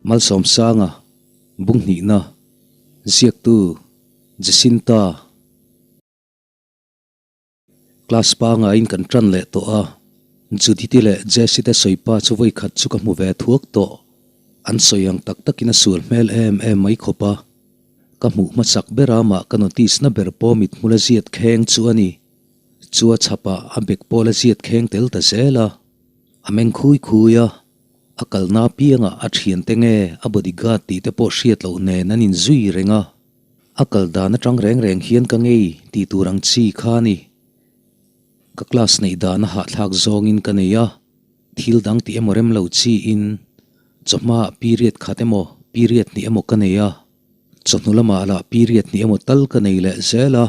Malsawmsanga, Bunghnihna, Ziaktu, Jacinta. Class pangain kan tan leh tawh a, Judith-i leh Jessie te sawi pa chu vawi khat chu ka hmu ve thuak tawh. An sawi ang tak takin a sual hmel em em mai khawp a. Ka hmuh hmasak ber a mah ka notice na ber pawh mithmul a ziat kheng chu a ni. Chu a chhapah a bek pawl a ziat kheng tel ta zel a. A meng khui khui a, a kalna apiangah a thiante nge a bodyguard tih te pawh hriat loh nen an inzui reng a. A kal dan atang reng reng hian ka ngei tih tur ang chi kha a ni. Ka class neih dan a hahthlak zawngin ka nei a, thil dang tih emaw rem lo chiin chawhmaah period khat emaw period hnih emaw ka nei a, chawhnu lamah lah period hnih emaw tal ka nei leh zel a,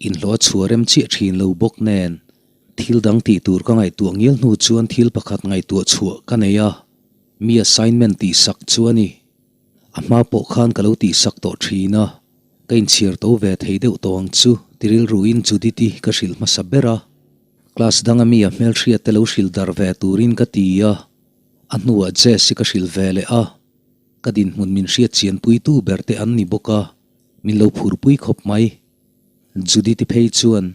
inhlawh a chhuah rem chiah thin lo bawk nen. Thil dang tih tur ka ngaihtuah ngial hnu chuan thil pakhat ngaihtuah chhuah ka nei a, mi assignment tih sak chu a ni. A hma pawh khan ka lo tih sak tawh thin a, ka inchhiar to ve thei deuh tawh ang chu ti rilruin Judith-i ka hrilh hmasa ber a. Class danga mi a hmelhriat te lo hrilh darh ve turin ka ti a, a hnuah Jess-i ka hrilh ve leh a. Ka dinhmun min hriat chianpuitu ber te an ni bawk a, min lo phurpui khawp mai. Judith-i phei chuan,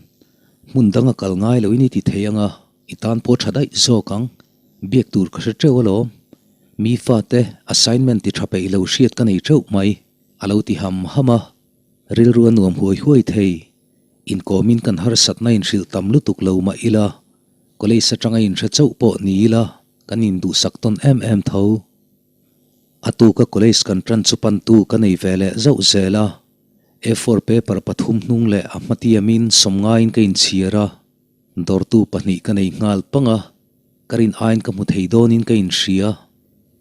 Hmun dang a kal ngai loin i ti thei ang a, i tan pawh tha daih zawk ang. Biak tur ka hre teuh alawm. Mi fate assignment ti tha peih lo hriat ka nei teuh mai, a lo ti ham ham a. Rilru a nuam huai huai thei. Inkawmin kan harsatna inhrilh tam lutuk lo mah ila, college atanga inhre chauh pawh ni ila kan induhsak tawn em em tho. A tuka college kan tan chu pantu ka nei ve leh zauh zel a, A4 paper pathum hnung leh a hmatiamin sawmngaiin ka inchhiar a, dawrtu pahnih ka nei nghal pang a, ka rin aiin ka hmu thei dawnin ka inhria,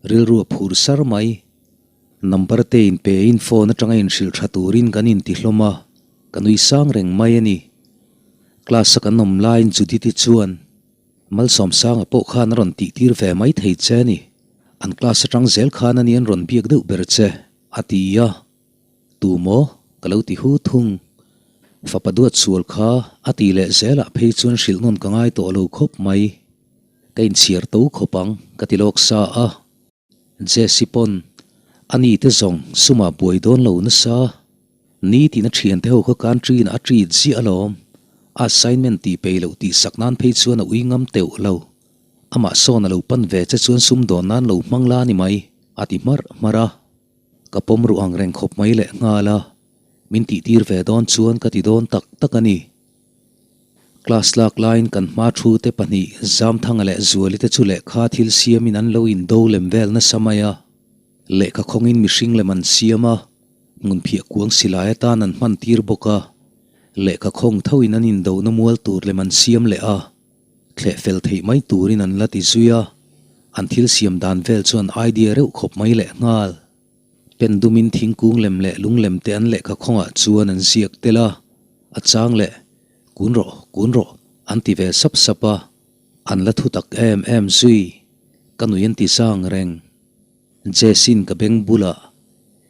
rilru a phur sar mai. Number te in pe in phone atanga inhrilh tha turin kan inti hlawm a, ka nui sang reng mai a ni. Class a kan awm laiin Judith-i chuan Malsawmsanga pawh khan a rawn tihtir ve mai thei che a ni. An class atang zel khan a ni an rawn biak deuh ber che, a ti a. Tu maw? Ka lo ti hu thung. Fapa duat sual kha a ti leh zelah phei chuan hrilh nawn ka ngai tawh lo khawp mai. Ka inchhiar to khawp ang, ka ti lawk sa a. Jesse pawn, A ni te zawng sumah buai dawn lo nasa. Ni tina thiante ho kha country in a treat ziah alawm. A assignment tih peih loh tih sak nan phei chuan a ui ngam teuh lo. Amah sawn a lo pan ve che chuan sumdawn nan lo hmang la ni mai, a ti hmarh hmarh a. Ka pawm ruh ang reng khawp mai leh nghal a. Min tihtir ve dawn chuan ka ti dawn tak tak a ni. Class lak laiin kan hma thu te pahnih Zamthanga leh Zuali te chu lehkha thil siamin an lo indo lem vel nasa mai a. Lehkha khawngin mihring lem an siam a, hmunphiah kuang silai atan an hman tir bawk a. Lehkha khawng thoin an indohna mual tur lem an siam leh a. Thleh fel theih mai turin an la ti zui a, an thil siam dan vel chuan idea reuh khawp mai leh nghal. Pen dumin thingkung lem leh lung lem te an lehkha khawngah chuan an ziak tel a, a chang leh, Kun rawh, kun rawh, an ti ve sap sap a, an la thu tak em em zui, ka nui an ti zang reng. Jessin ka beng bulah,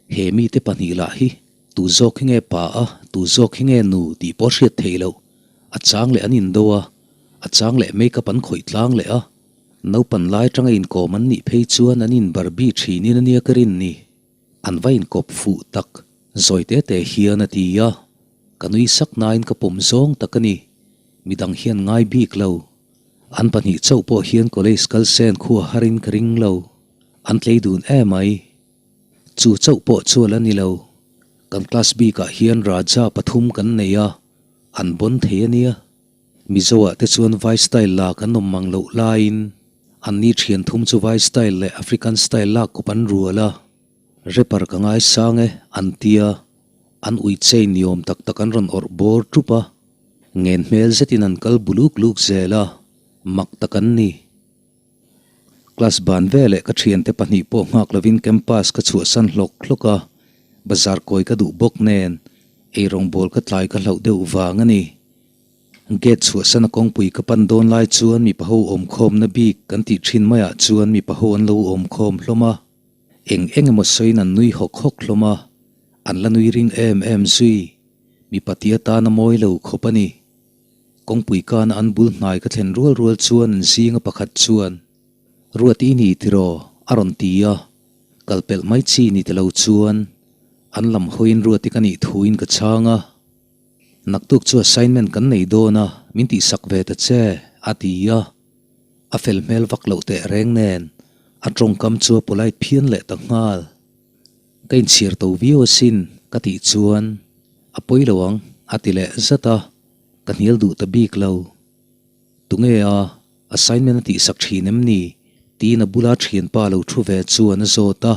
He mite pahnih lah hi tu zawk hi nge pa a, tu zawk hi nge nu tih pawh hriat theih loh. A chang leh an indo a, a chang leh makeup an khawih tlang leh a. Naupan lai atanga inkawm an nih phei chuan an inbarbi thinin a nia ka rin ni. An va inkawp fuh tak, zawi te te hian a ti a. Ka nui sak nain ka pawm zawng tak a ni. Midang hian ngai bik lo. An pahnih chauh pawh hian college kal sen khua harin ka ring lo. An tlei dun emai. Chu chauh pawh chu a la ni lo. Kan class bikah hian Raja pathum kan nei a, an bawn thei a nia. Mizoah te chuan vai style la kan awm mang loh laiin anni thian thum chu vai style leh African style lak kawp an rual a. Rapper ka ngaisang e, an tia. An ui chain ni awm tak tak an rawn awrh bawr tup a. Ngen hmel zetin an kal buluk luk zel a, mak tak an ni. Class ban veleh ka thiante pahnih pawh nghak lovin campus ka chhuahsan hlawk hlawk a, bazar kawi ka duh bawk nen eirawng bawl ka tlai ka hlauh deuh vang a ni. Gate chhuahsan a kawngpui ka pan dawn lai chuan mipa ho awmkhawmna bik kan tih thin maiah chuan mipa ho an lo awmkhawm hlawm a, eng eng emaw sawiin an nui hawk hawk hlawm a, an la nui ring em em zui, mipa ti atana mawi lo khawp a ni. Kawngpui kana an bul hnai ka thlen rual rual chuan an zinga pakhat chuan, Ruat i ni tiraw? a rawn ti a. Kal pelh mai chi ni ti lo chuan an lam hawiin Ruati ka nih thuin ka chhang a. Naktuk chu assignment kan nei dawn a, min tihsak ve ta che, a ti a. A fel hmel vak loh teh reng nen a tawngkam chu a polite phian leh ta nghal. Ka inchhir to viau asin ka tih chuan a pawi lo ang a ti leh zat a, ka hnial duh ta bik lo. Tunge a assignment a tihsak thin em ni? tiin a bula thianpa lo thu ve chuan a zawt a.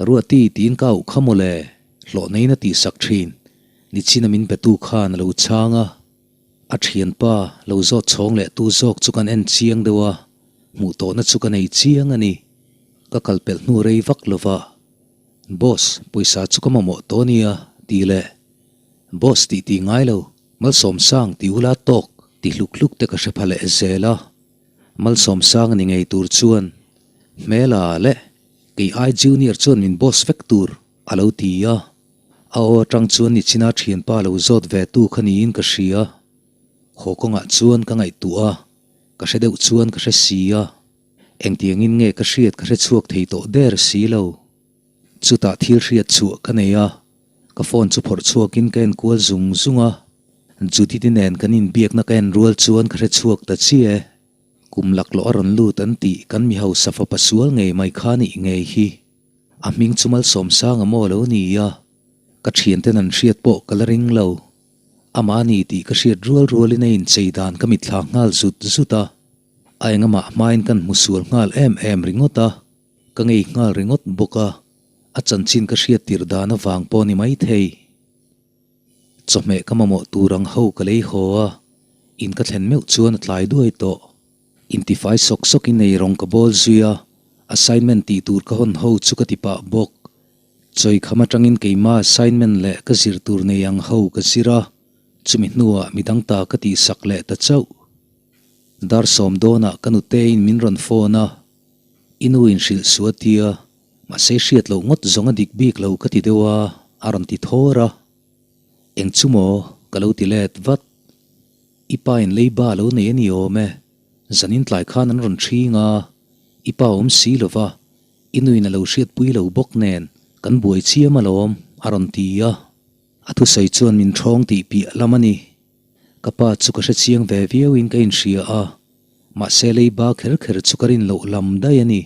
Ruati tiin ka auh kha mawle, hlawh neiin a tihsak thin, nichina min betu khan a lo chhang a. A thianpa lo zawt chhawng leh tu zawk chu kan en chiang deuh a, hmuh tawhna chu ka nei chiang a ni. Ka kal pelh hnu rei vak lo va, Boss, pawisa chu ka mamawh tawh nia, tih leh, Boss tih tih ngai lo, Malsawmsang ti ula tawk ti hluk hluk te ka hre pha leh zel a. Malsawmsang ni ngei tur chuan, Hmela leh kei ai junior chuan min boss vek tur, a lo ti a. A aw atang chuan nichina thianpa lo zawt ve tu kha niin ka hria. Haw kawngah chuan ka ngaihtuah a, ka hre deuh chuan ka hre si a. Engtiangin nge ka hriat ka hre chhuak thei tawh der si lo. Chutah thil hriat chhuah ka nei a, ka phone chu phawrh chhuakin ka en kual zung zung a. Judith-i nen kan inbiakna ka en rual chuan ka hre chhuak ta chiah e. Kum laklawh a rawn lut an tih kan mi hausa fapa sual ngei mai kha nih ngei hi. A hming chu Malsawmsanga maw lo ni a, ka thianten an hriat pawh ka la ring lo. Amah a ni tih ka hriat rual rualin a inchei dan ka mitthla nghal zut zut a. A engamah hmain kan hmu sual nghal em em ringawt a, ka ngei nghal ringawt bawk a, a chanchin ka hriat tirh dan avang pawh ni maithei. Chawhmeh ka mamawh tur ang ho ka lei haw a, in ka thlen meuh chuan a tlai duai tawh. Intifai sawk sawkin ei rawng ka bawl zui a, assignment tih tur ka hawn ho chu ka ti pah bawk. Chawikham atangin keima assignment leh ka zir tur nei ang ho ka zir a, chumi hnuah midang ta ka tihsak leh ta chauh. Dar sawm dawnah ka nuteiin min rawn phone a, i nu in hrilh suh a tia, mahse hriat loh ngawt zawng a dik bik lo ka ti deuh a, a rawn ti thawr a. Eng chu maw? ka lo ti let vat. I pa in leiba a lo nei a ni awm e, zanin tlai khan an rawn ṭhing a, i pa awm si lo va, i nuin a lo hriatpui lo bawk nen kan buai chiam alawm, a rawn ti a. A thusawi chuan min ṭhawng tih piah lam a ni. Ka pa chu ka hre chiang ve viauin ka inhria a, mahse leiba kher kher chu ka rin loh lam daih a ni.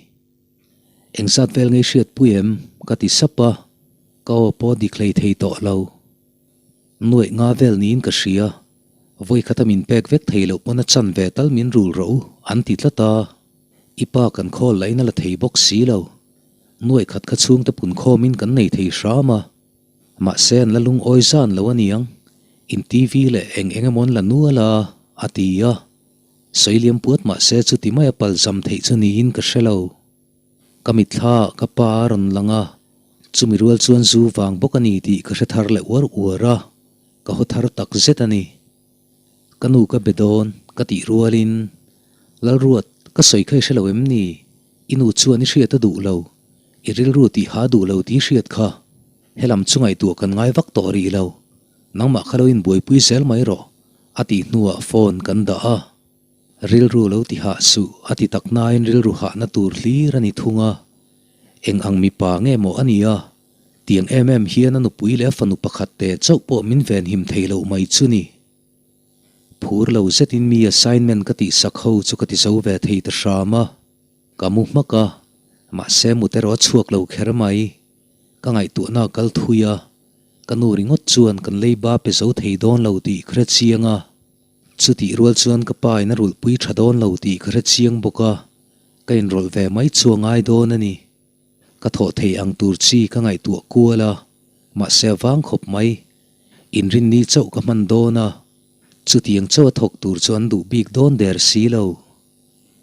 Engzat vel ngei hriatpui em? ka ti sap a, ka aw pawh dik hlei thei tawh lo. Nuaih nga vel niin ka hria, vawi khata min pek vek thei loh pawn a chan ve tal min rul rawh u, an ti tlat a. I pa kan khawl lahin a la thei bawk si lo. Nuaih khat kha chhungte pun khawmin kan nei thei hram a. Mahse an la lungawi zan lo a niang, in TV leh eng eng emaw an la nual a, a ti a. Sawi liam puat mahse chuti maia palzam theih chu niin ka hre lo. Ka mitthla ah ka pa a rawn lang a, chumi rual chuan zu vang bawk a ni tih ka hre thar leh uar uar a, ka haw thar tak zet a ni. Ka nu ka be dawn ka tih rualin, Lalruat, ka sawi kha i hre lo em ni? I nu chuan i hriat a duh lo, i rilru tih ha duh lo tih i hriat kha. Helam chu ngaihtuah kan ngai vak tawh rih lo, nangmah kha lo inbuaipui zel mai rawh, a tih hnuah phone kan dah a. Rilru lo ti hah suh a ti tak nain rilru hahna tur hlir a ni thung a. Eng ang mipa nge maw a ni a? Tiang em em hian a nupui leh a fanu pakhat te chauh pawh min venhim thei loh mai chu ni. Phur lo zetin mi assignment ka tihsak ho chu ka ti zo ve thei ta hram a. Ka mu hmak a, mahse mut erawh a chhuak lo kher mai. Ka ngaihtuahna a kal thui a, ka nu ringawt chuan kan leiba pe zo thei dawn lo tih ka hre chiang a. Chutih rual chuan ka pa in a rulhpui tha dawn lo tih ka hre chiang bawk a, ka inrawlh ve mai chu a ngai dawn a ni. Ka thawh thei ang tur chi ka ngaihtuah kual a, mahse a vang khawp mai. Inrinni chauh ka hman dawn a, chutiang chauh a thawk tur chu an duh bik dawn der si lo.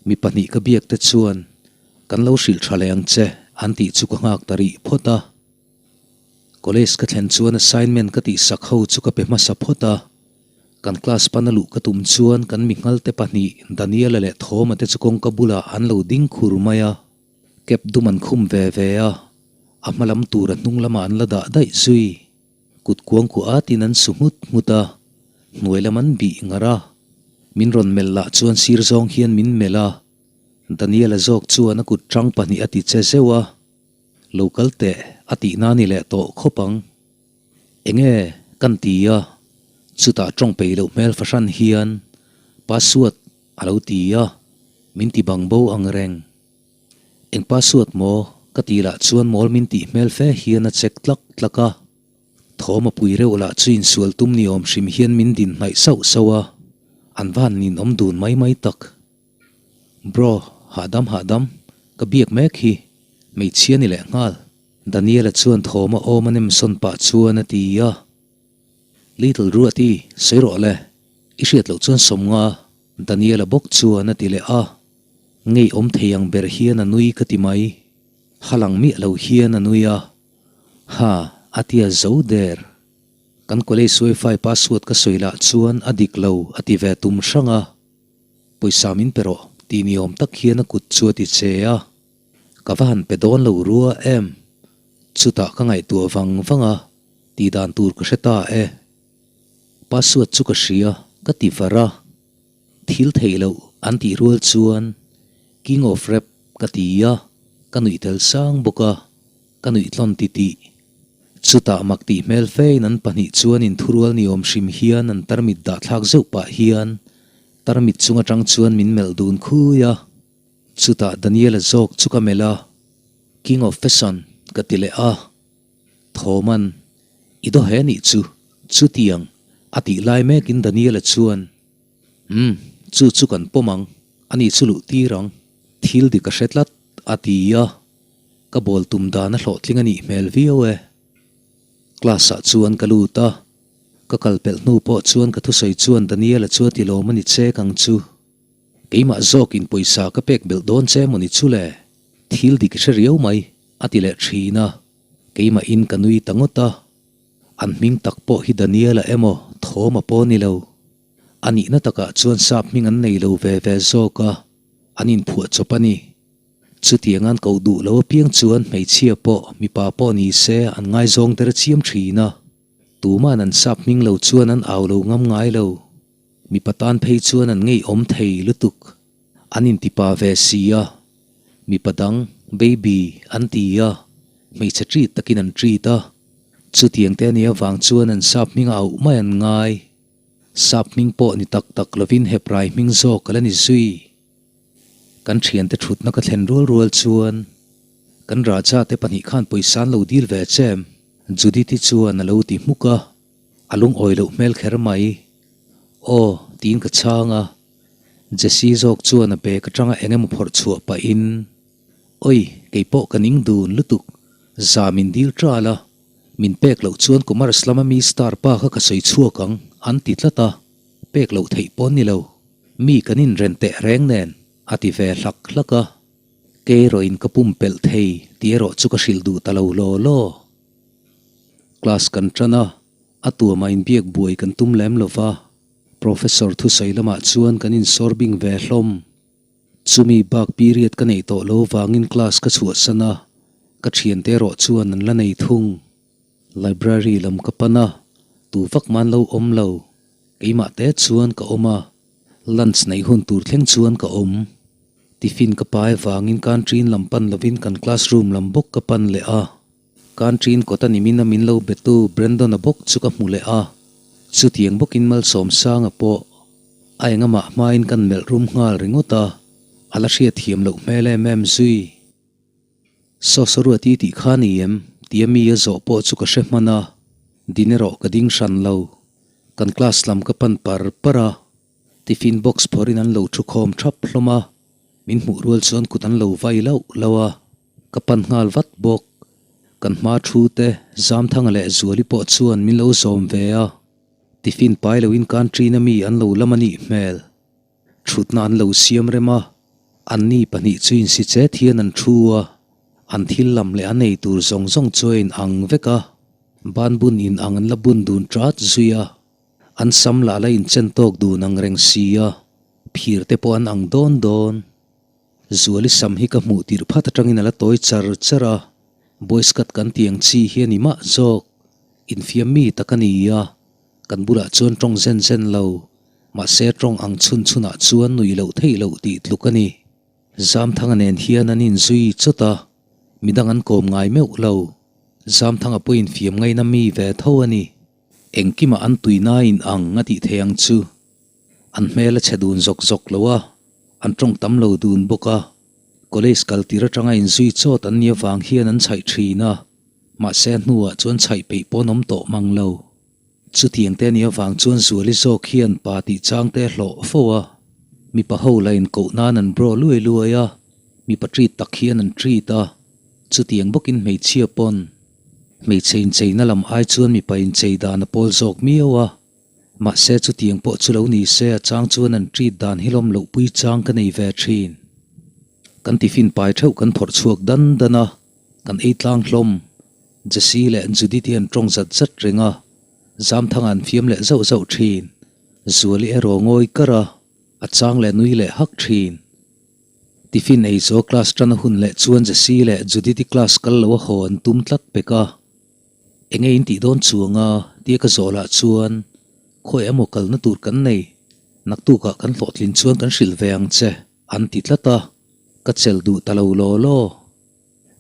Mi pahnih ka biak te chuan kan lo hrilh tha leh ang che an tih chu ka nghak ta rih phawt a. College ka thlen chuan assignment ka tihsak ho chu ka pe hmasa phawt a. Kan class pana luh ka tum chuan kan mihnghalte pahnih Daniela leh Thawma te chu kawngka bulah an lo ding khur mai a, cap dum an khum ve ve a, a hma lam tur a hnung lamah an la dah daih zui. Kut kuang kuah atin an su nghut nghut a, hnuai lam an bih ngar a. Min rawn melh lah chuan sir zawng hian min melh a, Daniela zawk chuan a kut tang pahnih a ti che zeuh a. Lo kal teh a tihna ni leh tawh khawp ang. Enge kan ti a, chutah tawng peih loh hmel fahran hian password a lo ti a, min ti bang bo ang reng. Eng password maw ka tih lah chuan mawl min tih hmel fe hian a check tlak tlak a. Thawm a pui reuh lah chu insual tum ni awm hrim hian min din hnaih sauh sauh a, an van ninawm dun mai mai tak. Bro, hahdam hahdam, ka biak mek hi, hmeichhia ni leh nghal. Daniela chuan thawm a awm a nem sawn pah chuan a ti a. Little Ruati, sawi rawh le, i hriat loh chuan sawm nga, Daniela bawk chuan a ti leh a. Ngeiawm thei ang ber hian a nui ka ti mai. Halang miah lo hian a nui a. Ha, a tia zo der. Kan college wifi password ka sawi lah chuan a dik lo a ti ve tum hrang a. Pawisa min pe rawh tih ni awm tak hian a kut chu a ti che a. Ka va han pe dawn lo rua em? Chutah ka ngaihtuah vang vang a, tih dan tur ka hre ta e. Password chu ka hria ka ti var a. Thil theih loh an tih rual chuan King of Rap ka ti a, ka nuih tel sang bawk a, ka nuih tlawn titih. Chutah mak tih hmel fein an pahnih chuan inthurual ni awm hrim hian an tarmit dah thlak zeuh pah hian tarmit chung atang chuan min melh dun khui a. Chutah Daniela zawk chu ka melh a, King of Fashion ka ti leh a. Thawman, I daw he nih chu, chutiang a tih lai mekin Daniela chuan, Umm, chu chu kan pawm ang, ani chu luh tir ang, thil dik a hre tlat, a ti a. Ka bawl tum dan a hlawhtling a nih hmel viau e. Class ah chuan ka lut a, ka kal pelh hnu pawh chuan ka thusawi chuan Daniela chu a ti lawm a ni chek ang chu. Keimah zawkin pawisa ka pek belh dawn che maw ni chu le, thil dik i hre riau mai, a ti leh thin a. Keimahin ka nui ta ngawt a, an hming tak pawh hi Daniela emaw Thawma pawh ni lo. A nihna takah chuan sap hming an nei lo ve ve zawk a, an inphuah chawp a ni. Chutiang an koh duh lo apiang chuan hmeichhia pawh mipa pawh ni se an ngaizawng der chiam thin a, tuma'n an sap hming lo chuan an au lo ngam ngai lo. Mipa tan phei chuan an ngeiawm thei lutuk. An intipa ve si a, mipa dang baby an ti a, hmeichhe treat takin an treat a. Chutiang te a nih avang chuan an sap hming a auh mai an ngai. Sap hming pawh ni tak tak lovin Hebrai hming zawk a la ni zui. Kan thiante thutna ka thlen rual rual chuan kan Raja te pahnih khan pawisa an lo dil ve chem Judith-i chuan a lo ti hmuk a, a lungawi loh hmel kher mai. Aw, tiin ka chhang a, Jesse zawk chuan a bag atanga eng emaw phawrh chhuah pahin, Oi, kei pawh ka ning dun lutuk, za min dil ṭal a, min pek loh chuan Commerce lama mi star pa kha ka sawi chhuak ang, an ti tlat a, pek loh theih pawh ni lo. Mi kan inren teh reng nen, a ti ve hlak hlak a. Kei erawhin ka pumpelh thei tih erawh chu ka hrilh duh ta lo law law. Class kan tan a, a tuamah inbiak buai kan tum lem lo va, Professor thusawi lamah chuan kan insawr bing ve hlawm. Chumi bak period ka neih tawh lo vangin class ka chhuahsan a, ka thiante erawh chuan an la nei thung. Library lam ka pan a, tu vak man lo awm lo. Keimah te chuan ka awm a, lunch neih hun tur thleng chuan ka awm. Tiffin ka pai vangin canteen lam pan lovin kan classroom lam bawk ka pan leh a. Canteen kawt a nimin a min lo betu Brandon-a bawk chu ka hmu leh a, chutiang bawkin Malsawmsanga pawh a engamah hmain kan melh rum nghal ringawt a, a la hriatthiam loh hmel em em zui. Saw saruat i tih kha ni em? tia mi a zawh pawh chu ka hre hman a, din erawh ka ding hran lo. Kan class lam ka pan par par a, tiffin box phawrhin an lo thu khawm thap hlawm a, min hmuh rual chuan kut an lo vai lauh lauh a, ka pan nghal vat bawk. Kan hma thu te Zamthanga leh Zuali pawh chuan min lo zawm ve a, tiffin pai loin canteen a mi an lo lam a nih hmel. Thutna an lo siam rem a, anni pahnih chu insi chet hian an thu a, an thil lam leh an ei tur zawng zawng chu a in ang vek a, banbun in ang an la bun dun tat zui a, an sam lah la inchen tawk dun ang reng si a, phir te pawh an ang dawn dawn. Zuali sam hi ka hmuh tirh phat atangin a la tawi char char a, boys cut kan tih ang chi hi a ni mah zawk, infiam mi tak a ni a, Kan bulah chuan tawng zen zen lo, mahse tawng ang chhun chhunah chuan nuih loh theih loh tih tluk a ni. Zamthanga nen hian an inzui chawt a, Midang an kawm ngai meuh lo. Zamthanga pawhin fiam ngaina mi ve tho a ni. Engkimah an tuina in ang a tih thei ang chu. An hmel a chhe dun zawk zawk lo a, an tawng tam lo dun bawk a. College kal tir atanga inzui chawt an nih avang hian an chhaih thin a, mahse a hnuah chuan chhaih peih pawh an awm tawh mang lo. Chutiang te nih avang chuan Zuali zawk hian pa tih chang te hlawh fo a, mipa ho la inkoh nan an bro luai luai a, mipa treat tak hian an treat a, chutiang bawkin hmeichhia pawn hmeichhe incheina lam ai chuan mipa inchei dan a pawl zawk miau a. Mahse chutiang pawh chu lo ni se a chang chuan an treat dan hi lawm loh pui chang ka nei ve thin. Kan tiffin pai theuh kan phawrh chhuak dan dan a, kan ei tlang hlawm. Jesse leh Judith hi an tawng zat zat reng a, Zamthanga an fiam leh zauh zauh thin. Zuali erawh ngawi kar a, a chang leh nui leh hak thin. Tiffin ei zo class tan a hun leh chuan Jesse leh Judith-i class kal lo a haw an tum tlat pek a. Enge in tih dawn chuang a? tia ka zawh lah chuan, Khawi emaw kalna tur kan nei, naktukah kan hlawhtlin chuan kan hrilh ve ang che, an ti tlat a, ka chelh duh ta lo law law.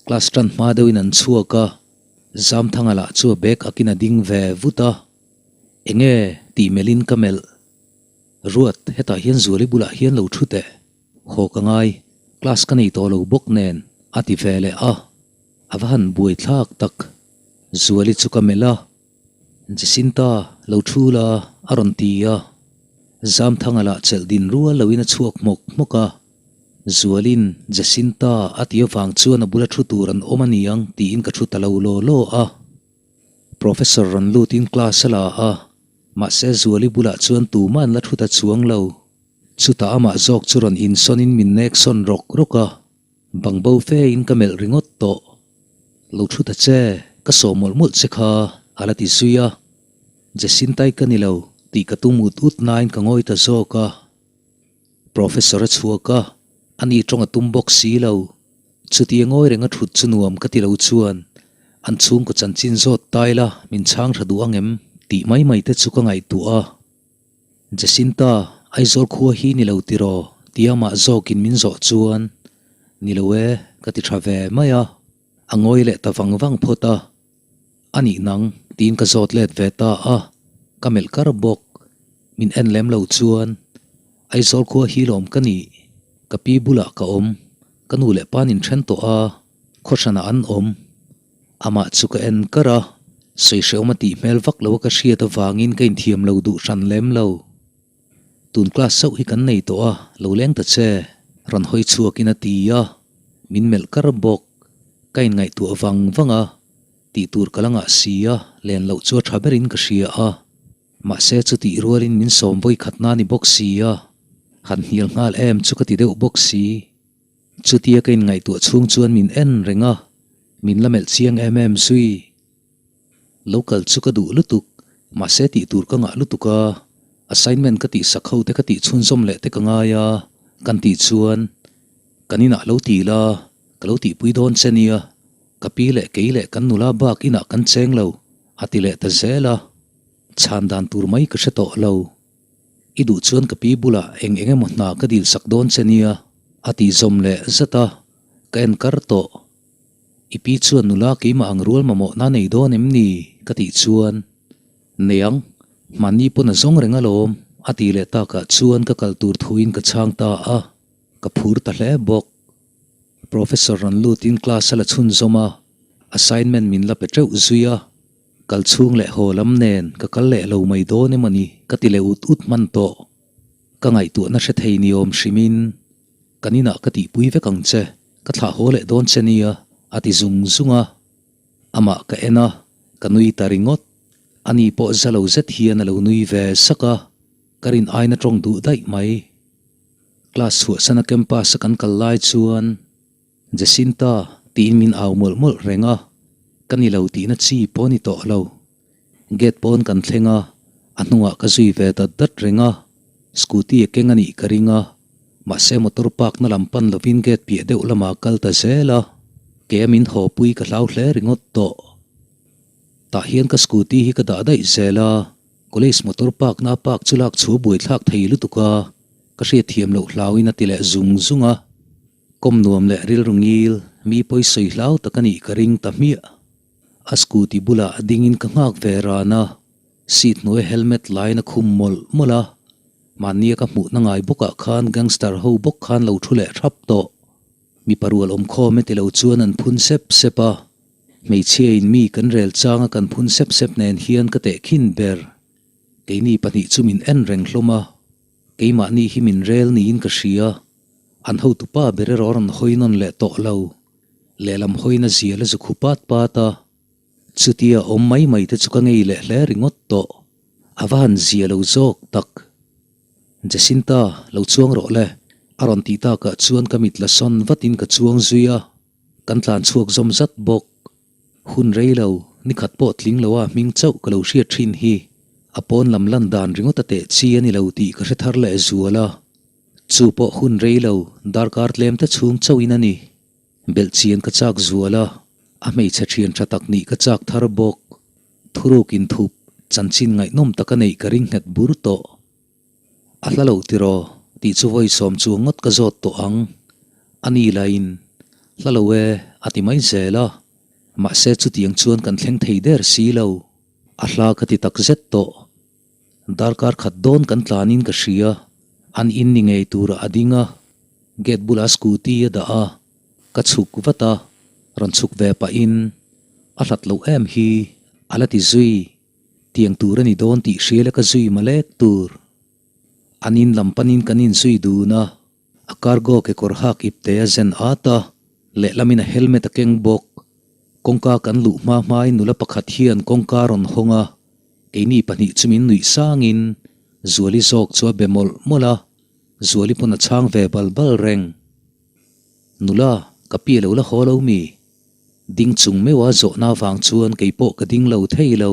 Class tan hma deuhin an chhuak a, Zamthanga lah chu a bag akin a ding ve vut a, Enge? tih melhin ka melh. Ruat, hetah hian Zuali bulah hian lo thu teh. Haw ka ngai, class ka nei tawh lo bawk nen, a ti ve leh a. A va han buai thlak tak. Zuali chu ka melh a, Jacinta, lo thu la, a rawn ti a. Zamthanga lah chelh din rual loin a chhuak hmawk hmawk a. Zualin, Jacinta, a ti avang chuan a bula thu tur an awm a niang tiin ka thu ta lo law law a. Professor rawn lutin class a la a, mahse Zuali bulah chuan tumah an la thu ta chuang lo. Chutah amah zawk chu rawn insawnin min nek sawn rawk rawk a. Bang bo fe in ka melh ringawt tawh. Lo thu ta che, ka sawm mawlh mawlh che kha, a la ti zui a. Jacintai ka ni lo tih ka tum ut ut nain ka ngawi ta zawk a. Professor a chhuak a, ani tawng a tum bawk si lo. Chutia ngawi reng a thut chu nuam ka ti lo chuan an chhungkaw chanchin zawt tai la min chhang tha duh ang em tih mai mai te chu ka ngaihtuah a. Jacinta, Aizawl khua hi ni lo tiraw? tia mah zawkin min zawh chuan, Ni lo e, ka ti tha ve mai a. A ngawi leh ta vang vang phawt a. A nih nang, tiin ka zawt let ve ta a. Ka melh kar bawk. Min en lem lo chuan, Aizawl khua hi lawm ka nih. Ka pi bulah ka awm. Ka nu leh pa'n inthen tawh a, khawhranah an awm. Amah chu ka en kar a, sawihrehawm a tih hmel vak lo a ka hriat avangin ka inthiam lo duh hran lem lo. Tun class chauh hi kan nei tawh a, lo leng ta che, rawn hawi chhuakin a ti a, min melh kar bawk. Ka inngaihtuah vang vang a, tih tur ka la ngah si a, len loh chu a tha berin ka hria a. Mahse chutih rualin min sawm vawi khatna ni bawk si a, han hnial nghal em chu ka ti deuh bawk si. Chutia ka inngaihtuah chhung chuan min en reng a, min la melh chiang em em zui. Lo kal chu ka duh lutuk, mahse tih tur ka ngah lutuk a, assignment ka tih sak ho te ka tih chhunzawm leh te ka ngai a, kan tih chuan kan inah lo ti la, ka lo tihpui dawn che nia, ka pi leh kei leh kan nula bak inah kan cheng lo, a ti leh ta zel a. Chhan dan tur mai ka hre tawh lo. I duh chuan ka pi bulah eng eng emaw hna ka dil sak dawn che nia, a tih zawm leh zat a, ka en kar tawh. I pi chuan nula keimah ang rual mamawhna nei dawn em ni? ka tih chuan, Nei ang, mahni pawn a zawng reng alawm, a tih leh takah chuan ka kal tur thuin ka chhang ta a, ka phur ta hle bawk. Professor rawn lutin class a la chhunzawm a, assignment min la pe teuh zui a. Kal chhung leh haw lam nen ka kal leh lo mai dawn em a ni ka ti leh ut ut hman tawh. Ka ngaihtuahna hre thei ni awm hrimin kan inah ka tihpui vek ang che, ka thlah haw leh dawn che nia a ti zung zung a. Amah ka en a, ka nui ta ringawt. Ani pawh za lo zet hian a lo nui ve sak a, ka rin aina tawng duh daih mai. Class chhuahsana campus a kan kal lai chuan. Jacinta, tiin min au mawlh mawlh reng a, ka ni lo tihna chi pawh a ni tawh lo. Gate pawn kan thleng a, a hnungah ka zui ve dat dat reng a, scooty a keng a nih ka ring a, mahse motor park na lam pan lovin gate piah deuh lamah a kal ta zel a, ke a min haw pui ka hlau hle ringawt tawh. Tah hian ka scooty hi ka dah daih zel a, college motor park na park chu lak chhu buaithlak thei lutuk a, ka hriatthiam loh hlauin a ti leh zung zung a. Kawm nuam leh rilru ngil, Mi pawi sawi hlau tak a nih ka ring ta hmiah. A scooty bulah dingin ka nghak ve ran a, seat hnuai helmet laiin a khum mawlh mawlh a. Mahnia ka hmuhna ngai bawkah khan gangster ho bawk khan lo thu leh thap tawh. Mipa rual awmkhawm e ti lo chuan an phun sep sep a, hmeichhia in mi kan rel changa kan phun sep sep nen hian ka tehkhin ber. Keini pahnih chu min en reng hlawm a, keimahni hi min rel niin ka hria. An hotupa ber erawh a rawn hawi nawn leh tawh lo. Lehlam hawina zial a zu khu pat pat a, chutia awm mai mai te chu ka ngei leh hle ringawt tawh. A va han zia lo zawk tak. Jacinta, lo chuang rawh le, a rawn tih takah chuan ka mit la sawn vatin ka chuang zui a, kan tlan chhuak zawm zat bawk. Hun rei lo, nikhat pawh tling loa hming chauh ka lo hriat thin hi a pawn lam lan dan ringawt a teh chi a ni lo tih ka hre thar leh zual a. Chu pawh hun rei lo, darkar tlem te chhung chauhin a ni. Belh chian ka chak zual a, a hmeichhe thian tha tak nih ka chak thar bawk. Thuruk inthup, chanchin ngaihnawm tak a neih ka ring nghet bur tawh. A hla lo tiraw tih chu vawi sawm chuang ngawt ka zawt tawh ang. A ni lahin, Hla lo e, a ti mai zel a. Mahse chutiang chuan kan thleng thei der si lo. A hla ka ti tak zet tawh. Darkar khat dawn kan tlanin ka hria. An in ni ngei turah a ding a, gate bulah scooty a dah a, ka chhuk vat a, rawn chhuk ve pahin a hlat loh em hi a la ti zui. Tiang tur a ni dawn tih hriala ka zui malek tur. An in lam panin kan inzui dun a, a cargo kekawr hak ipte a zen at a, lehlamin a helmet a keng bawk. Kawngka kan luh hma hmain nula pakhat hian kawngka a rawn hawng a, keini pahnih chu min nuih sangin Zuali zawk chu a be mawlh mawlh a, Zuali pawn a chhang ve bal bal reng. Nula, ka pi a lo la haw lo mi? Ding chung meuha zawhna avang chuan kei pawh ka ding lo thei lo.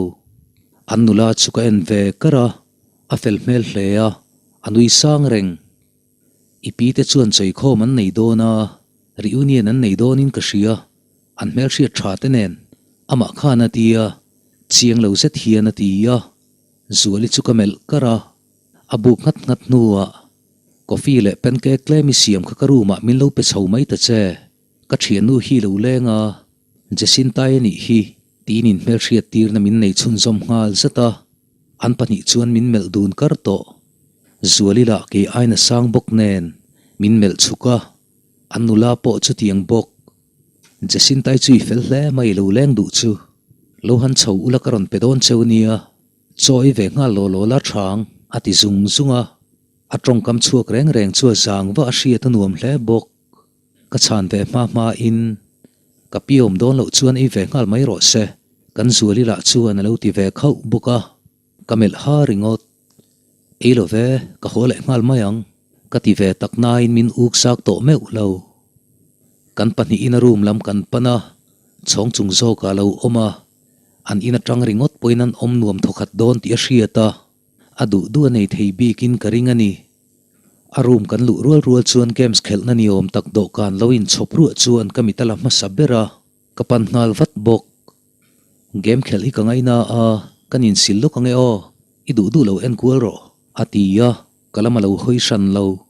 An nula chu ka en ve kar a, a fel hmel hle a, a nui sang reng. I pi te chuan chawikhawm an nei dawn a, reunion an nei dawnin ka hria, an hmelhriat tha te nen, amah khan a ti a, chiang lo zet hian a ti a. Zuali chu ka melh kar a, a buk nghat nghat hnuah, Coffee leh pancake tlem i siam kha ka room ah min lo pe chho mai ta che. Ka thiannu hi lo leng a, Jacintai a nih hi tiin inhmelhriat tirna min nei chhunzawm nghal zat a, an pahnih chuan min melh dun kar tawh. Zuali lah kei aina sang bawk nen min melh chhuk a, an nula pawh chutiang bawk. Jacintai chu i fel hle mai lo leng duh chu, lo han chho ula ka rawn pe dawn cheu nia, chaw ei ve nghal law law la thang a ti zung zung a, a tawngkam chhuak reng reng chu a zang vah a hriat a nuam hle bawk. Ka chhan ve hma hma in ka pi awm dawn loh chuan ei ve nghal mai rawh se, kan Zuali lah chuan a lo ti ve khauh bawk a, ka melh ha ringawt. Ei lo ve, ka haw leh nghal mai ang, ka ti ve tak nain min uk zak tawh meuh lo. Kan pahnihin a room lam kan pan a, chhawng chung zawkah a lo awm a, an in atang ringawt pawhin an awm nuam thawkhat dawn tih a hriat a, a duh duh a nei thei bikin ka ring a ni. A room kan luh rual rual chuan games khelhna ni awm tak dawhkan lo inchhawp ruah chuan ka mit a la hmasa ber a, ka pan nghal vat bawk. Game khelh hi ka ngaina a, kan insil lawk ange aw, i duh duh lo en kual rawh, a ti a, ka lam a lo hawi hran lo.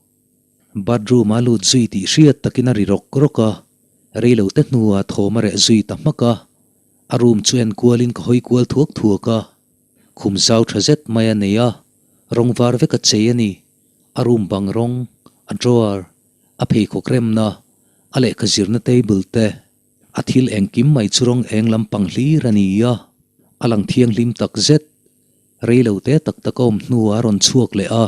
Bathroom a lut zui tih hriat takin a ri rawk rawk a, rei lo te hnuah thawm a reh zui ta hmak a, a room chu en kualin ka hawi kual thuak thuak a. Khum zau tha zet mai a nei a, rawng var vek a chei a ni. A room bang rawng, a drawer, a pheikhawk remna, a lehkha zirna table te, a thil engkim mai chu rawng eng lampang hlir a ni a, a lang thianghlim tak zet. Rei lo te tak tak a awm hnuah a rawn chhuak leh a,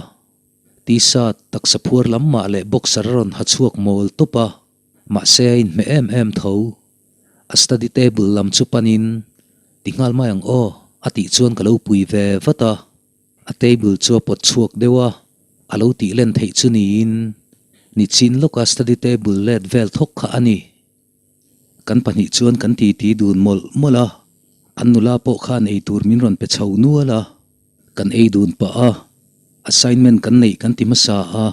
t-shirt, taksa phuar lam mah leh boxer a rawn ha chhuak mawl tawp a, mahse a inhmeh em em tho. A study table lam chu panin, Ti nghal mai ang aw, a tih chuan ka lo pui ve vat a. A table chu a pawt chhuak deuh a, a lo tih len theih chu niin nichin lawka study table let vel thawk kha a ni. Kan pahnih chuan kan titi dun mawlh mawlh a, an nula pawh khan eitur min rawn pe chho nual a. Kan ei dun pah a, assignment kan neih kan ti hmasa a,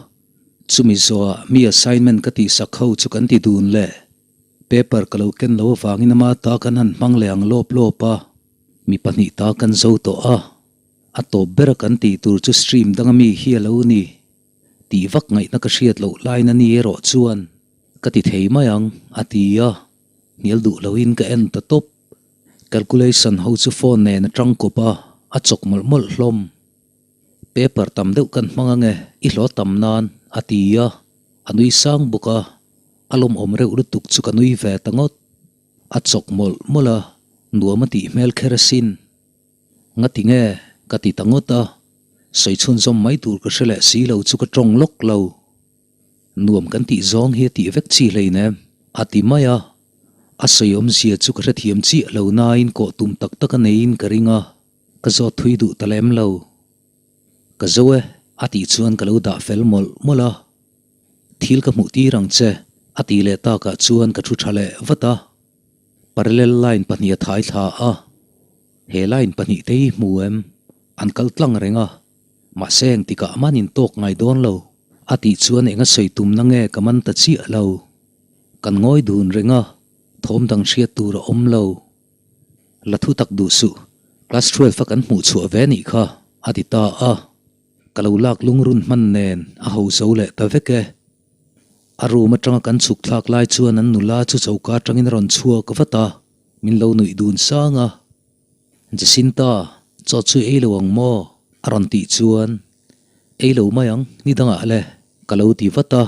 chumi zawhah mi assignment ka tihsak ho chu kan ti dun leh. Paper ka lo ken lo avangin ama ta kan han hmang leh ang lawp lawp a, mi pahnih ta kan zo tawh a, a tawp bera kan tih tur chu stream danga mi hi a lo ni tih vak ngaihna ka hriat loh lain a ni erawh chuan ka ti thei mai ang, a ti a. Hnial duh loin ka en ta tawp. Calculation ho chu phone nen a tang kawp a, a chawk mawlh mawlh hlawm. Paper tam deuh kan hmang ange, i hlaw tam nan, a ti a, a nui sang bawk a, a lawmawm reuh lutuk chu ka nui ve ta ngawt. A chawk mawlh mawlh a, nuam a tih hmel kher asin. Ngati nge? ka ti ta ngawt a, sawi chhunzawm mai tur ka hre leh si lo chu ka tawng lawk lo. Nuam kan tih zawng hi a tih vek chi hleinem, a ti mai a. A sawi awmzia chu ka hrethiam chiah lo nain kawh tum tak tak a neiin ka ring a, ka zawt thui duh ta lem lo. Ka zo e, a tih chuan ka lo dah fel mawlh mawlh a. Thil ka hmuh tir ang che, a tih leh takah chuan ka thu tha leh vat a. Parallel line pahniha thai thla a, he line pahnihte hi hmu em? An kal tlang reng a, mahse engtikah man in tawk ngai dawn lo, a tih chuan eng a sawi tumna nge ka man ta chiah lo. Kan ngawi dun reng a, thawm dang hriat tur a awm lo. La thu tak duh suh, class 12 a kan hmuh chhuah ve nih kha, a ti ta a. Ka lo lak lungrun hman nen a ho zo leh ta vek e. A room atanga kan chhuk thlak lai chuan an nula chu choka atangin a rawn chhuak vat a, min lo nuih dun sang a. Jacinta, chaw chu ei lo ang maw? a rawn tih chuan, Ei lo mai ang, ni dangah le, ka lo ti vat a,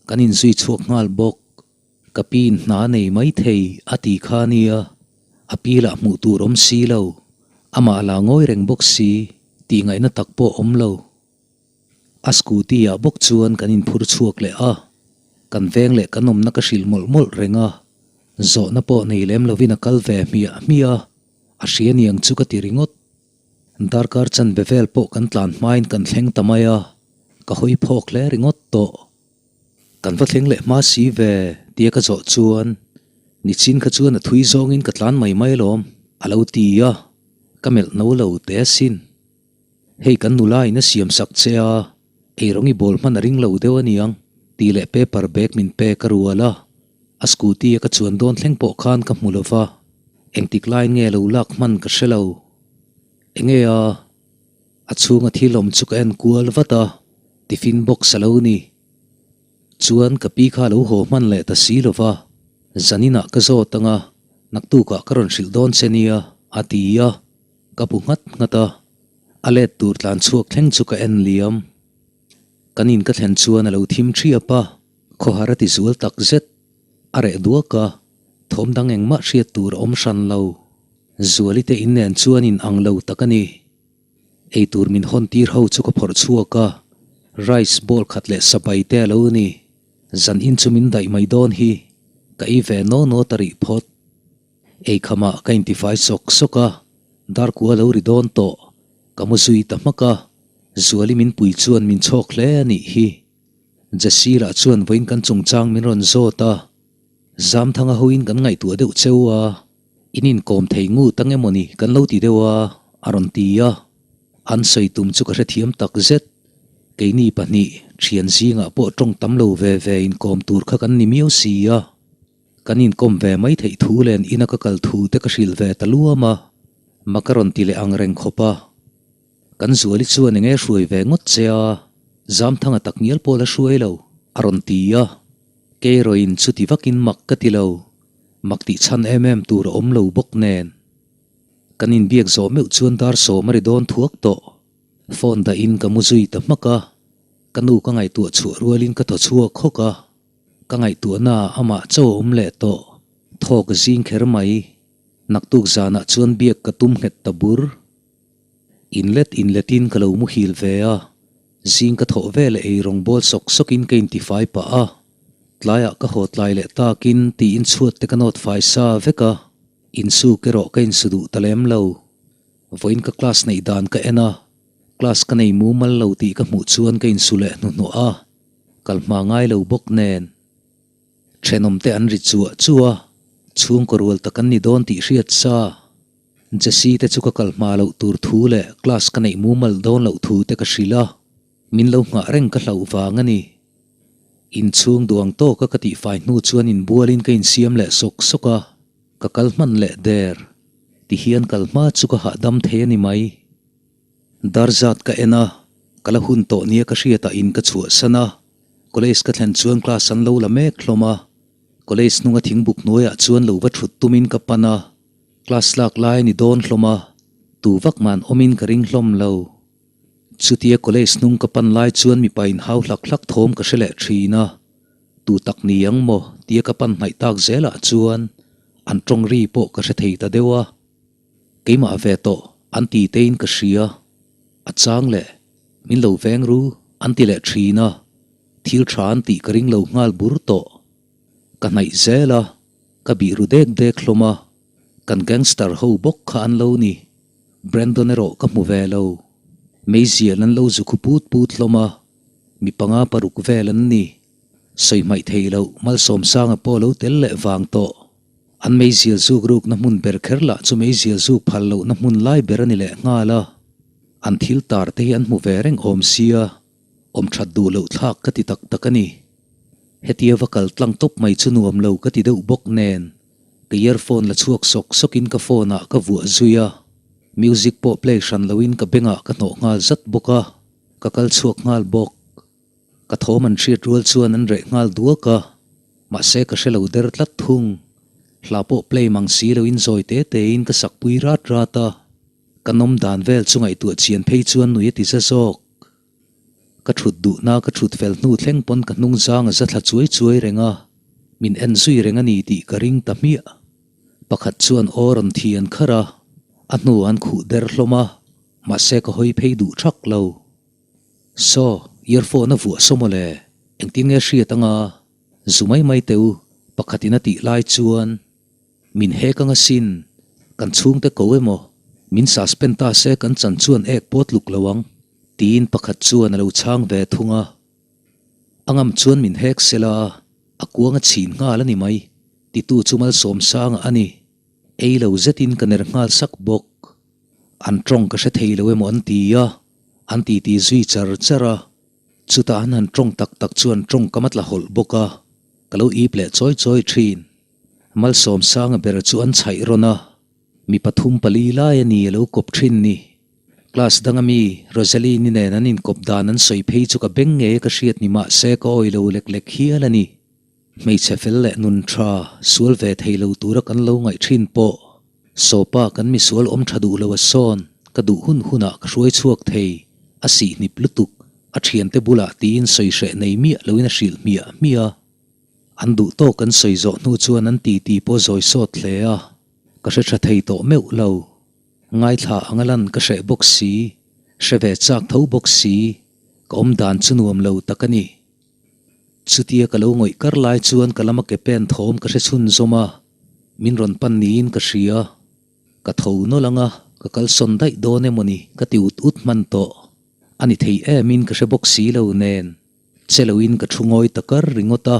kan inzui chhuak nghal bawk. Ka piin hna nei mai thei a ti kha nia, a pi lah hmuh tur awm si lo, amah la ngawi reng bawk si, tih ngaihna tak pawh awm lo. A scooty ah bawk chuan kan inphur chhuak leh a, kan veng leh kan awmna ka hrilh mawlh mawlh reng a, zawhna pawh nei lem lovin a kal ve hmiah hmiah a, a hria niang chu ka ti ringawt. Darkar chanve vel pawh kan tlan hmain kan thleng ta mai a, ka hawi phawk hle ringawt tawh. Kan va thleng leh hma si ve tia ka zawh chuan nichin kha chuan a thui zawngin ka tlan mai mai alawm a lo ti a, ka melh no lo teh asin. Hei kan nula in a siam sak che a, eirawng i bawl hman a ring lo deuh aniang tih leh paper bag min pek a rual a, a scooty a ka chuan dawn thleng pawh khan ka hmu lova, engtik laiin nge lo lak hman ka hre lo. Enge a? A chhunga thil awm chu ka en kual vat a, tiffin box a lo ni. Chuan ka pi kha lo haw hman leh ta si lova, zaninah ka zawt anga naktukah ka rawn hrilh dawn che nia a ti a. Ka bu nghat nghat a, a let tur tlan chhuak thleng chu ka en liam. Kan in ka thlen chuan a lo thim thiap a, khawhar a ti zual tak zet. A reh duak a, thawm dang engmah hriat tur a awm hran lo. Zuali te in nen chuan in ang lo tak a ni. Eitur min hawn tir ho chu ka phawrh chhuak a, rice bowl khat leh sabai te a lo ni. Zan in chu min daih mai dawn hi, ka ei ve naw naw ta rih phawt. Eikhamah ka intifai sawk sawk a, darkua lo ri dawn tawh, ka mu zui ta hmak a, Zuali min pui chuan min chhawk hle a nih hi. Jesse lah chuan vawiin kan chungchang min rawn zawt a, Zamthanga hoin kan ngaihtuah deuh cheu a, in inkawm thei ngut ang emawni kan lo ti deuh a, a rawn ti a. An sawi tum chu ka hrethiam tak zet, keini pahnih thian zingah pawh tawng tam lo ve ve inkawm tur kha kan ni miau si a. Kan inkawm ve mai theih thu len ina ka kal thu te ka hrilh ve ta luam a, ma ka rawn ti leh ang reng khawp a. Kan Zuali chuan enge hruai ve ngawt che a, Zamthanga tak ngial pawh la hruai lo, a rawn ti a. Keirawin chuti vakin mak ka ti lo, mak tih chhan em em tur a awm lo bawk nen. Kan inbiak zawh meuh chuan dar sawm a ri dawn thuak tawh. Phone dahin ka mu zui ta hmak a, ka nu ka ngaihtuah chhuah rualin ka thaw chhuak hawk a. Ka ngaihtuahna amah chaw a awm leh tawh, thawk zing kher mai. Naktuk zanah chuan biak ka tum nghet ta bur. Inlet inletin ka lo muhil ve a, zing ka thawh veleh ei rawng bawl sawk sawkin ka intifai pah a. Tlaiah ka haw tlai leh takin tiin chhuat te ka nawt fai sa vek a, insuk erawh ka insu duh ta lem lo. Vawiin ka class neih dan ka en a, class ka nei mumal lo tih ka hmuh chuan ka insu leh hnuhnawh a. Kal hma ngai lo bawk nen thenawm te an ri chuah chuah a, chhungkaw rual tak an ni dawn tih hriat sa. Jesse te chu ka kal hma loh tur thu leh class ka neih mumal dawn loh thu te ka hrilh a, min lo nghah reng ka hlauh vang a ni. Inchhung duang tawka ka tihfai hnu chuan inbualin ka insiam leh sawk sawk a, ka kal hman leh der. Tihian kal hma chu ka hahdam thei a ni mai. Dar zat ka en a, ka la hun tawh nia ka hriatah in ka chhuahsan a, college ka thlen chuan class an lo la mek hlawm a. College hnunga thingbuk hnuaiah chuan lo va thut tumin ka pan a, class lak lai a ni dawn hlawm a, tu vak man awmin ka ring hlawm lo. Chutia college hnung ka pan lai chuan mipa inhau hlak hlak thawm ka hre leh thin a, tu tak ni ang maw tia ka pan hnaih tak zelah chuan an tawng ri pawh ka hre thei ta deuh a. Keimah ve tawh an ti tein ka hria, a chang leh min lo veng ru an ti leh thin a, thil tha an tih ka ring lo nghal bur tawh. Ka hnaih zel a, ka bih ru dek dek hlawm a, kan gangster ho bawk kha an lo ni. Brandon erawh ka hmu ve lo. Meizial an lo zu khu put put hlawm a, mi panga paruk vel an ni. Sawi hmaih thei loh Malsawmsanga pawh lo tel leh vang tawh. An meizial zuk rukna hmun ber kher lah chu meizial zuk phal lohna hmun lai ber a ni leh nghal a. An thil tar te hi an hmu ve reng awm sia, awm that duh loh thlak ka ti tak tak a ni. Hetia va kal tlang tawp mai chu nuam lo ka ti deuh bawk nen, ka earphone la chhuak sawk sawkin ka phone ah ka vuah zui a, music pawh play hran loin ka bengah ka hnawh nghal zat bawk a, ka kal chhuak nghal bawk. Ka thawm an hriat rual chuan an reh nghal duak a, mahse ka hre lo der tlat thung. Hla pawh play mang si loin zawi te tein ka sak pui rat rat a, ka nawm dan vel chu ngaihtuah chian phei chuan nui a ti za zawk. Ka thut duhna ka thut fel hnu thleng pawn ka hnung zang a za thla chuai chuai reng a, min en zui reng a ni tih ka ring ta hmiah. Pakhat chuan aw rawn thi an kharh a, a hnu an khuh der hlawm a, mahse ka hawi phei duh thak lo. Saw, earphone a vuah saw mawle, engtin nge hriat anga? Zu mai mai teh u, pakhatin a tih lai chuan. Min hek anga sin, kan chhungte ko emaw, min suspend ta se kan chan chuan ek pawh tluk lo ang, tiin pakhat chuan a lo chhang ve thung a. A ngam chuan min hek sela, a kuang a chhin nghal a ni mai, titu chu Malsawmsanga a ni. Ei lo zetin ka ner nghal sak bawk. An tawng ka hre thei lo emaw an ti a, an titi zui char char a. Chutah an han tawng tak tak chuan tawngkam a tla hawlh bawk a, ka lo ip leh chawi chawi thin. Malsawmsanga ber chu an chhaih rawn a, mi pathum pali lai a ni a lo kawp thin ni. Class danga mi Rosaline-i nen an inkawp dan an sawi phei chu ka beng ngei a ka hriat ni mah se ka awi lo lek lek hial a ni. Hmeichhe fel leh nun tha sual ve thei lo tura kan lo ngaih thin pawh Sawpa kan misual awm tha duh lo a sawn ka duh hun hunah ka hruai chhuak thei a sihhnip lutuk a thiante bulah tiin sawi hreh nei miah loin a hrilh hmiah hmiah a. An duh tawk an sawi zawh hnu chuan an titi pawh zawi sawt hle a, ka hre tha thei tawh meuh lo. Ngaithla anga lan ka hreh bawk si, hre ve chak tho bawk si, ka awm dan chu nuam lo tak a ni. Chutia ka lo ngawih kar lai chuan ka lama ke pen thawm ka hre chhun zawm a, min rawn pan niin ka hria. Ka tho nawlh anga ka kalsawn daih dawn emaw ni ka ti ut ut hman tawh. A ni thei emin ka hre bawk si lo nen. Che loin ka thu ngawi ta kar ringawt a.